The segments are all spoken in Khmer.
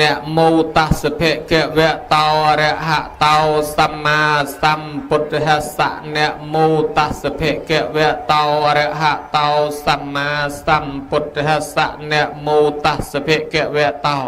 នមោតស្សភគវៈតោអរហតោសម្មាសម្ពុទ្ធស្សៈនមោតស្សភគវៈតោអរហតោសម្មាសម្ពុទ្ធស្សៈនមោតស្សភគវៈតោ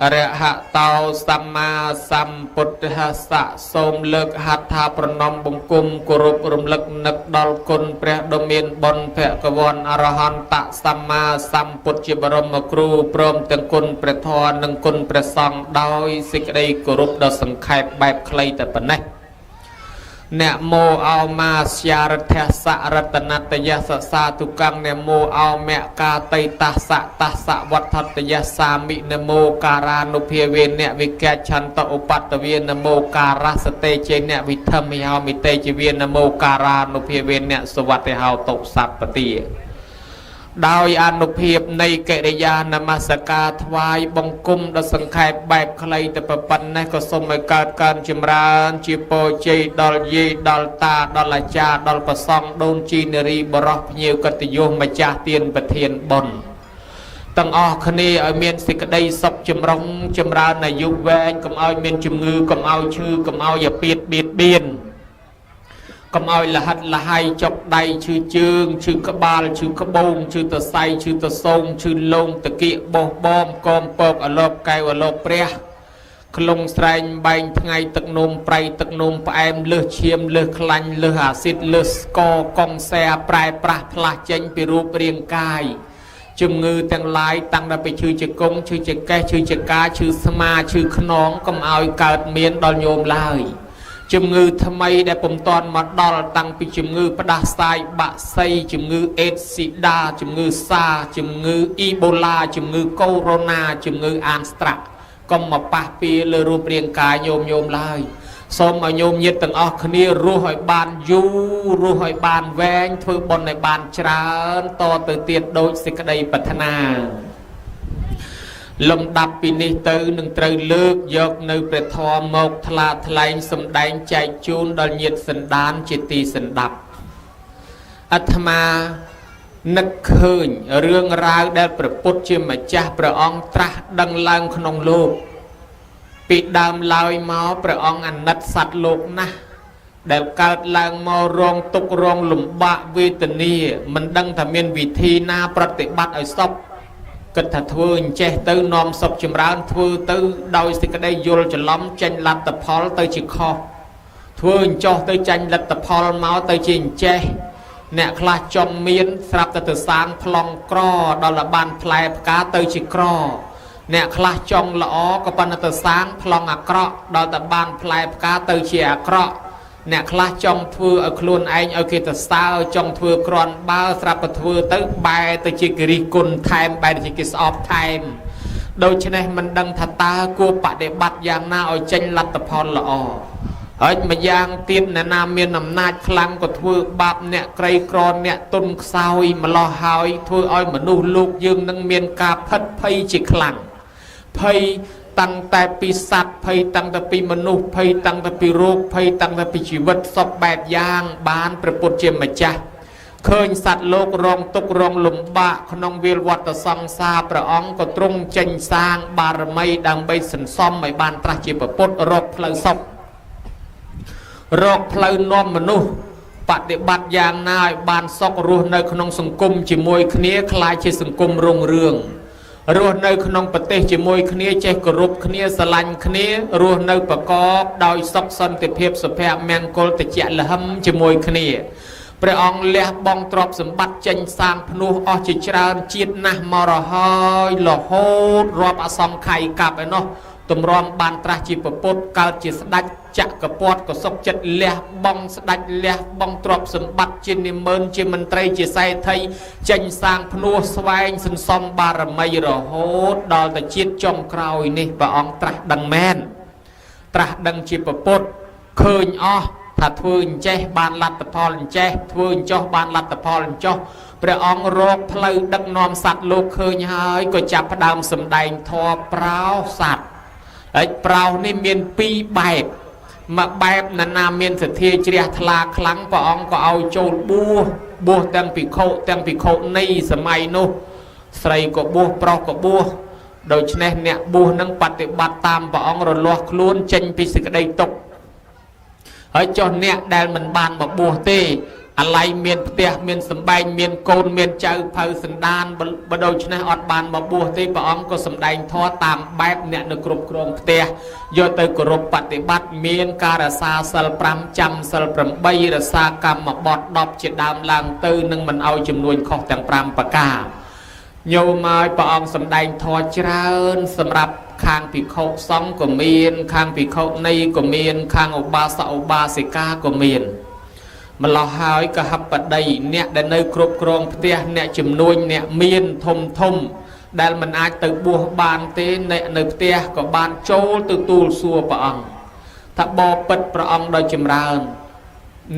អរហតោសម្មាសម្ពុទ្ធស្សៈសូមលើកហត្ថាប្រណម្យបង្គំគោរពរំលឹកនឹកដល់គុណព្រះដ៏មានបុណ្យភគវន្តអរហន្តសម្មាសម្ពុទ្ធជាបរមគ្រូព្រមទាំងគុណព្រះធម៌និងគុណព្រះសង្ឃដោយសេចក្តីគោរពដ៏សង្ខេបបែបខ្លីតែប៉ុណ្ណេះនមោអោមាស្យារធស្សរតនតយសសាទុកੰនមោអោមកាតៃតស្សតស្សវត្ថតយសាមិនមោការានុភាវេនវិកឆន្ទឧបតវេនមោការសតេចេនវិធមិហោមិតេជវេនមោការានុភាវេនសវតិហោតុសពតិដោយអនុភាពនៃកិរិយានមស្ការថ្វាយបង្គំដ៏សង្ខេបបែបខ្លីតែប៉ុណ្ណេះក៏សូមឲ្យកើតកើនចម្រើនជាពរជ័យដល់យាយដល់តាដល់អាចារ្យដល់ព្រះសង្ឃដូនជីនារីបរោះភ្ញៀវកិត្តិយសម្ចាស់ទានប្រធានបុណ្យទាំងអស់គ្នាឲ្យមានសេចក្តីសុខចម្រុងចម្រើនអាយុវែងកុំឲ្យមានជំងឺកុំឲ្យឈឺកុំឲ្យអាពាធបៀតបៀនកុំឲ្យលហិតលហៃចុកដៃឈឺជើងឈឺក្បាលឈឺក្បូងឈឺតសៃឈឺតសោងឈឺលងតគៀកបោះបមកមពកអលោកកែវអលោកព្រះក្លងស្រែងបែងថ្ងៃទឹកនោមប្រៃទឹកនោមផ្អែមលើសឈាមលើសខ្លាញ់លើសអាស៊ីតលើសស្ករកុងសែប្រែប្រាស់ផ្លាស់ចេញពីរូបរាងកាយជំងឺទាំងឡាយតាំងតែពីឈឺជង្គង់ឈឺចង្កេះឈឺចកាឈឺស្មាឈឺខ្នងកុំឲ្យកើតមានដល់ញោមឡើយជំងឺថ្មីដែលពុំទាន់មកដល់តាំងពីជំងឺផ្ដាសាយបាក់សីជំងឺអេដស៊ីដាជំងឺសាជំងឺអ៊ីបូឡាជំងឺកូវីដ -19 ជំងឺអានស្ត្រាក់កុំមកប៉ះពៀលើរូបរាងកាយញោមញោមឡើយសូមឲ្យញោមញាតិទាំងអស់គ្នារស់ឲ្យបានយូររស់ឲ្យបានវែងធ្វើបុណ្យឲ្យបានច្រើនតទៅទៀតដូចសេចក្តីប្រាថ្នាលំដាប់ពីនេះទៅនឹងត្រូវលើកយកនៅព្រះធម៌មកថ្លាថ្លែងសម្ដែងចែកជូនដល់ញាតិសន្តានជាទីសន្តាប់អាត្មានឹកឃើញរឿងរ៉ាវដែលព្រះពុទ្ធជាម្ចាស់ព្រះអង្គត្រាស់ដឹងឡើងក្នុងលោកពីដើមឡើយមកព្រះអង្គអាណិតសត្វលោកណាស់ដែលកើតឡើងមករងទុក្ខរងលំបាកវេទនាមិនដឹងថាមានវិធីណាប្រតិបត្តិឲ្យសពគិតថាធ្វើអញ្ចេះទៅនាំសុខចម្រើនធ្វើទៅដោយសេចក្តីយល់ច្រឡំចេញលទ្ធផលទៅជាខុសធ្វើអញ្ចោះទៅចាញ់លទ្ធផលមកទៅជាអញ្ចេះអ្នកខ្លះចង់មានស្រាប់តែទៅសាងប្លង់ក្រដល់តែបានផ្លែផ្កាទៅជាក្រអ្នកខ្លះចង់ល្អក៏ប៉ុន្តែទៅសាងប្លង់អាក្រក់ដល់តែបានផ្លែផ្កាទៅជាអាក្រក់អ្នកខ្លះចង់ធ្វើឲ្យខ្លួនឯងឲ្យគេទៅសើចង់ធ្វើក្រាន់បើស្រាប់តែធ្វើទៅបែរទៅជាគិរិគុណថែមបែរទៅជាគេស្អប់ថែមដូច្នេះមិនដឹងថាតើគួរបដិបត្តិយ៉ាងណាឲ្យចេញលទ្ធផលល្អហើយម្យ៉ាងទៀតអ្នកណាមានអំណាចខ្លាំងក៏ធ្វើបាបអ្នកក្រីក្រអ្នកទុនខ្សោយម្លោះហើយធ្វើឲ្យមនុស្សលោកយើងនឹងមានការផិតភ័យជាខ្លាំងភ័យតាំងតែពីសត្វភ័យតាំងតែពីមនុស្សភ័យតាំងតែពីរោគភ័យតាំងតែពីជីវិតសពបែបយ៉ាងបានព្រះពុទ្ធជាម្ចាស់ឃើញសត្វលោករងទុក្ខរងលំបាកក្នុងវាលវដ្តសង្សារព្រះអង្គក៏ទ្រង់ចេញសាងបារមីដើម្បីសន្សំឲ្យបានត្រាស់ជាព្រះពុទ្ធរកផ្លូវសុខរកផ្លូវនាំមនុស្សបដិបត្តិយ៉ាងណាឲ្យបានសុខរស់នៅក្នុងសង្គមជាមួយគ្នាក្លាយជាសង្គមរុងរឿងរស់នៅក្នុងប្រទេសជាមួយគ្នាចេះគោរពគ្នាស្រឡាញ់គ្នារស់នៅប្រកបដោយសុខសន្តិភាពសុភមង្គលតិចលហឹមជាមួយគ្នាព្រះអង្គលះបង់ទ្រព្យសម្បត្តិចេញសាងភ្នោះអស់ជាច្រើនជាតិណាស់មករហើយរហូតរាប់អសង្ខ័យកាប់ឯណោះទម្រាំបានត្រាស់ជាពពុទ្ធកើតជាស្ដេចចក្រពត្តិក៏សុខចិត្តលះបង់ស្ដេចលះបង់ទ្រព្យសម្បត្តិជានិមឺនជាមន្ត្រីជាសេដ្ឋីចេញសាងភ្នោះស្វែងសន្សំបារមីរហូតដល់ទៅជាតិចុងក្រោយនេះព្រះអង្គត្រាស់ដឹងមែនត្រាស់ដឹងជាពពុទ្ធឃើញអស់ថាធ្វើអញ្ចេះបានលទ្ធផលអញ្ចេះធ្វើអញ្ចោះបានលទ្ធផលអញ្ចោះព្រះអង្គរកផ្លូវដឹកនាំសត្វលោកឃើញហើយក៏ចាប់ផ្ដើមសម្ដែងធម៌ប្រោសសត្វហើយប្រោសនេះមានពីរបែបមួយបែបណានាមានសទ្ធាជ្រះថ្លាខ្លាំងព្រះអង្គក៏ឲ្យចូលបួសបួសទាំងភិក្ខុទាំងភិក្ខុនីសម័យនោះស្រីក៏បួសប្រុសក៏បួស ដូច្នេះអ្នកបួសនឹងបតិបត្តិតាមព្រះអង្គរលាស់ខ្លួនចេញពីសេចក្តីទុក្ខហើយចុះអ្នកដែលមិនបានមកបួសទេអាល័យមានផ្ទះមានសម្បែងមានកូនមានចៅភៅសន្តានបើដូច្នេះអត់បានមកបួសទេព្រះអង្គក៏សម្ដែងធម៌តាមបែបអ្នកនៅគ្រប់គ្រងផ្ទះយកទៅគោរពបតិបត្តិមានការរក្សាសិល5ចាំសិល8រក្សាកម្មបត្តិ10ជាដើមឡើងទៅនឹងមិនឲ្យចំនួនខុសទាំង5ប្រការញោមឲ្យព្រះអង្គសម្ដែងធម៌ច្រើនសម្រាប់ខាងភិក្ខុសង្ឃក៏មានខាងភិក្ខុនីក៏មានខាងឧបាសកឧបាសិកាក៏មានម្លោះហើយកហបតីអ្នកដែលនៅគ្រប់គ្រងផ្ទះអ្នកជំនួញអ្នកមានធំធំដែលមិនអាចទៅបួសបានទេអ្នកនៅផ្ទះក៏បានចូលទៅទូលសួរព្រះអង្គថាបបិទ្ធព្រះអង្គដោយចម្រើន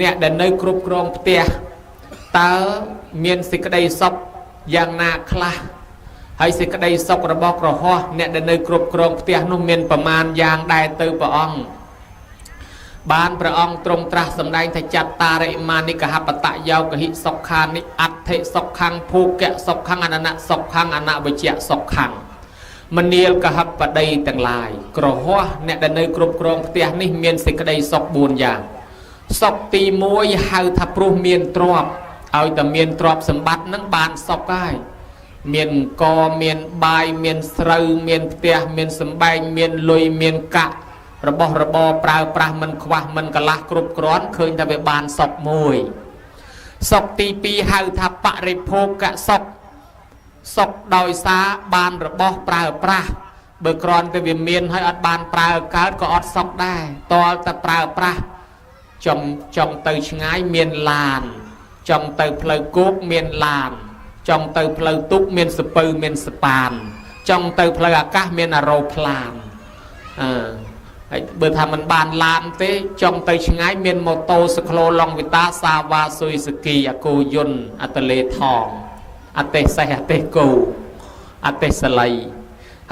អ្នកដែលនៅគ្រប់គ្រងផ្ទះតើមានសេចក្តីសុខយ៉ាងណាខ្លះហើយសេចក្តីសុខរបស់ក្រហោះអ្នកដែលនៅគ្រប់គ្រងផ្ទះនោះមានប្រមាណយ៉ាងដែរទៅព្រះអង្គបានព្រះអង្គទ្រង់ត្រាស់សម្ដែងថាចត្តារិមានិកហបតយោកហិសុខានិអដ្ឋិសុខੰភូកៈសុខੰអននសុខੰអនវិជ្ជសុខੰមនាលកហបតីទាំងឡាយក្រហោះអ្នកដែលនៅគ្រប់គ្រងផ្ទះនេះមានសេចក្តីសុខ4យ៉ាងសុខទី1ហៅថាព្រោះមានទ្រព្យឲ្យតែមានទ្រព្យសម្បត្តិនឹងបានសុខហើយមានកមានបាយមានស្រូវមានផ្ទះមានសម្បែងមានលុយមានកាក់របស់របរប្រើប្រាស់មិនខ្វះមិនកន្លះគ្រប់គ្រាន់ឃើញថាវាបានសុខមួយសុខទី2ហៅថាបរិភោគសុខសុខដោយសារបានរបស់ប្រើប្រាស់បើគ្រាន់តែវាមានហើយអត់បានប្រើកើតក៏អត់សុខដែរតលតែប្រើប្រាស់ចង់ទៅឆ្ងាយមានឡានចង់ទៅផ្លូវគោកមានឡានចង់ទៅផ្លូវទូកមានសពៅមានសប៉ានចង់ទៅផ្លូវអាកាសមានអារ៉ូប្លានអឺហើយបើថាមិនបានឡានទេចង់ទៅឆ្ងាយមានម៉ូតូសក្លូឡុងវីតាសាវ៉ាស៊ុយស៊ូគីអាគោយន្តអាតលេថងអាទេសសេះអាទេសគោអាទេសលី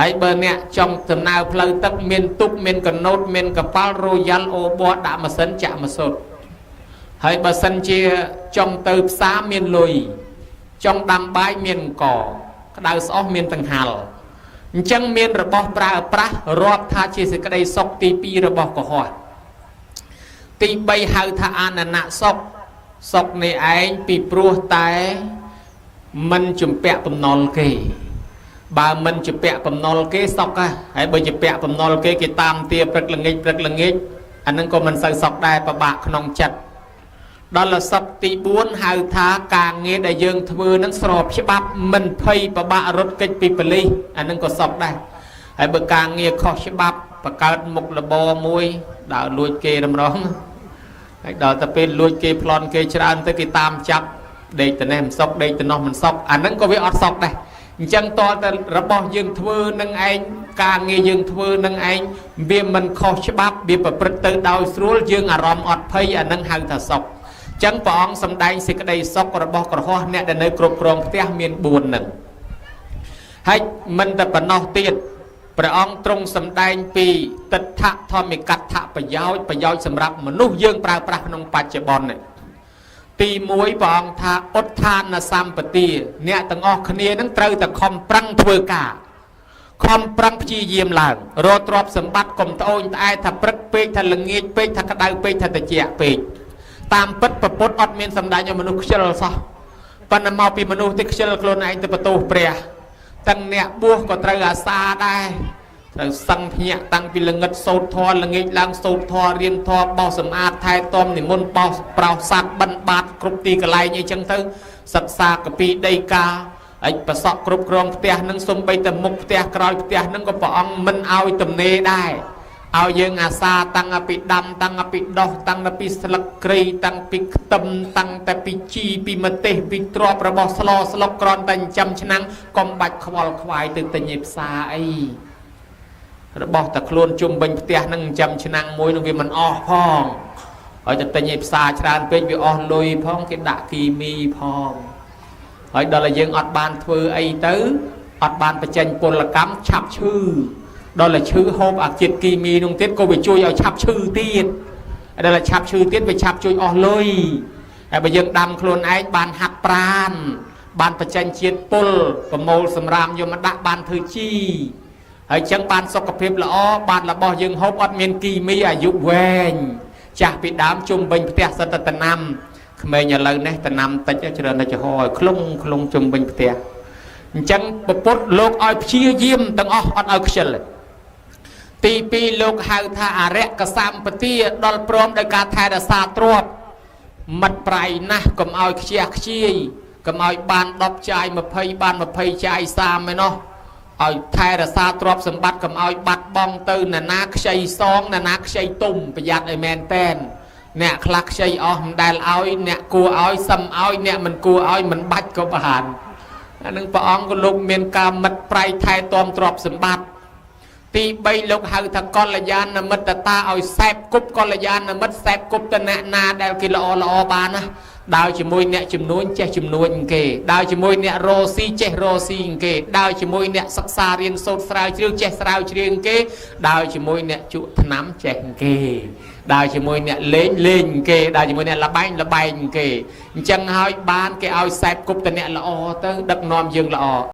ហើយបើអ្នកចង់ដំណើរផ្លូវទឹកមានទូកមានកណូតមានកប៉ាល់រ៉ូយ៉ាល់អូប័រដាក់ម៉ាស៊ីនចាក់ម៉ាស៊ូតហើយបើសិនជាចង់ទៅផ្សារមានលុយចង់ដាំបាយមានកក្តៅស្អុះមានតង្ហាល់អញ្ចឹងមានរបស់ប្រើប្រាស់រាប់ថាជាសេចក្តីសុខទី2របស់កុហកទី3ហៅថាអាននសុខសុខនេះឯងពីព្រោះតែមិនជំពាក់បំណុលគេបើមិនជំពាក់បំណុលគេសុខហើយបើជំពាក់បំណុលគេគេតាមទាព្រឹកល្ងាចព្រឹកល្ងាចអានឹងក៏មិនសូវសុខដែរពិបាកក្នុងចិត្តដល់សុខទី4ហៅថាការងារដែលយើងធ្វើនឹងស្របច្បាប់មិនភ័យពិបាករត់គេចពីប៉ូលីសអានឹងក៏សុខដែរហើយបើការងារខុសច្បាប់បង្កើតមុខរបរមួយដើរលួចគេរំរងហើយដល់ទៅពេលលួចគេប្លន់គេច្រើនទៅគេតាមចាប់ដេកទៅនេះមិនសុខដេកទៅនោះមិនសុខអានឹងក៏វាអត់សុខដែរអញ្ចឹងតើតែរបស់យើងធ្វើនឹងឯងការងារយើងធ្វើនឹងឯងវាមិនខុសច្បាប់វាប្រព្រឹត្តទៅដោយស្រួលយើងអារម្មណ៍អត់ភ័យអានឹងហៅថាសុខចឹងព្រះអង្គសម្ដែងសេចក្តីសុខរបស់ក្រហោះអ្នកដែលនៅគ្រប់គ្រងផ្ទះមាន4នឹងហើយមិនតែប៉ុណ្ណោះទៀតព្រះអង្គទ្រង់សម្ដែងពីទិដ្ឋធម្មិកដ្ឋប្រយោជន៍ប្រយោជន៍សម្រាប់មនុស្សយើងប្រើប្រាស់ក្នុងបច្ចុប្បន្ននេះទី1ព្រះអង្គថាឧទ្ធានសម្បទាអ្នកទាំងអស់គ្នានឹងត្រូវតែខំប្រឹងធ្វើការខំប្រឹងព្យាយាមឡើងរកទ្រព្យសម្បត្តិកុំត្អូញត្អែថាព្រឹកពេកថាល្ងាចពេកថាក្តៅពេកថាត្រជាក់ពេកតាមពិតប្រពុតអត់មានសម្ដែងឲ្យមនុស្សខ្ជិលសោះប៉ុន្តែមកពីមនុស្សទេខ្ជិលខ្លួនឯងទៅបន្ទោសព្រះទាំងអ្នកបួសក៏ត្រូវអាសាដែរត្រូវសឹងភ្ញាក់តាំងពីល្ងិតសូត្រធម៌ល្ងាចឡើងសូត្រធម៌រៀនធម៌បោសសម្អាតថែទាំនិមន្តបោសប្រោសសត្វបិណ្ឌបាតគ្រប់ទីកន្លែងអីចឹងទៅសិក្សាកពីដីកាឯប្រសក់គ្រប់គ្រងផ្ទះនឹងសំបីតែមុខផ្ទះក្រោយផ្ទះនឹងក៏ព្រះអង្គមិនឲ្យទំនេរដែរឲ្យយើងអាសាតាំងពីដាំតាំងពីដោះតាំងពីស្លឹកគ្រៃតាំងពីខ្ទឹមតាំងតែពីជីពីម្ទេសពីទ្របរបស់ស្លស្លុកក្រនតែចិញ្ចឹមឆ្នាំងកុំបាច់ខ្វល់ខ្វាយទៅទិញឯផ្សារអីរបស់តែខ្លួនជុំវិញផ្ទះនឹងចិញ្ចឹមឆ្នាំងមួយនឹងវាមិនអស់ផងហើយទៅទិញឯផ្សារច្រើនពេកវាអស់លុយផងគេដាក់គីមីផងហើយដល់តែយើងអត់បានធ្វើអីទៅអត់បានបញ្ចេញពលកម្មឆាប់ឈឺដល់តែឈឺហូបអាជាតិគីមីនោះទៀតក៏វាជួយឲ្យឆាប់ឈឺទៀតដល់តែឆាប់ឈឺទៀតវាឆាប់ជួយអស់លុយហើយបើយើងដាំខ្លួនឯងបានហាត់ប្រាន បានបច្ចេញជាតិពុលប្រមូលសម្រាមយកមកដាក់បានធ្វើជីហើយចឹងបានសុខភាពល្អបានរបស់យើងហូបអត់មានគីមីអាយុវែងចាស់ពីដើមជុំវិញផ្ទះសិតតែតំណាំក្មេងឥឡូវនេះតំណាំតិចច្រើនតែចំហឲ្យក្លុងក្លុងជុំវិញផ្ទះអញ្ចឹងពពុទ្ធលោកឲ្យព្យាយាមទាំងអស់អត់ឲ្យខ្ជិលទេទី2លោកហៅថាអរិយកសម្បទាដល់ព្រមដោយការថែរក្សាទ្រព្យមិត្តប្រៃណាស់កុំឲ្យខ្ជះខ្ជាយកុំឲ្យបាន10ចាយ20បាន20ចាយ30ឯណោះឲ្យថែរក្សាទ្រព្យសម្បត្តិកុំឲ្យបាត់បង់ទៅណានាខ្ចីសងណានាខ្ចីទុំប្រយ័ត្នឲ្យមែនតែនអ្នកខ្លះខ្ចីអស់មិនដែលឲ្យអ្នកគួរឲ្យសឹមឲ្យអ្នកមិនគួរឲ្យមិនបាច់ក៏បានអានឹងព្រះអង្គក៏លោកមានការមិត្តប្រៃថែទាំទ្រព្យសម្បត្តិទី3លោកហៅថាកល្យាណមិត្តតាឲ្យសែបគប់កល្យាណមិត្តសែបគប់តអ្នកណាដែលគេល្អល្អបានណាដើរជាមួយអ្នកជំនួញចេះជំនួញគេដើរជាមួយអ្នករស់ស៊ីចេះរស់ស៊ីគេដើរជាមួយអ្នកសិក្សារៀនសូត្រស្រាវជ្រាវចេះស្រាវជ្រាវគេដើរជាមួយអ្នកជក់ថ្នាំចេះគេដើរជាមួយអ្នកលេងលេងគេដើរជាមួយអ្នកលបែងលបែងគេអញ្ចឹងហើយបានគេឲ្យសែបគប់តអ្នកល្អទៅដឹកនាំយើងល្អ។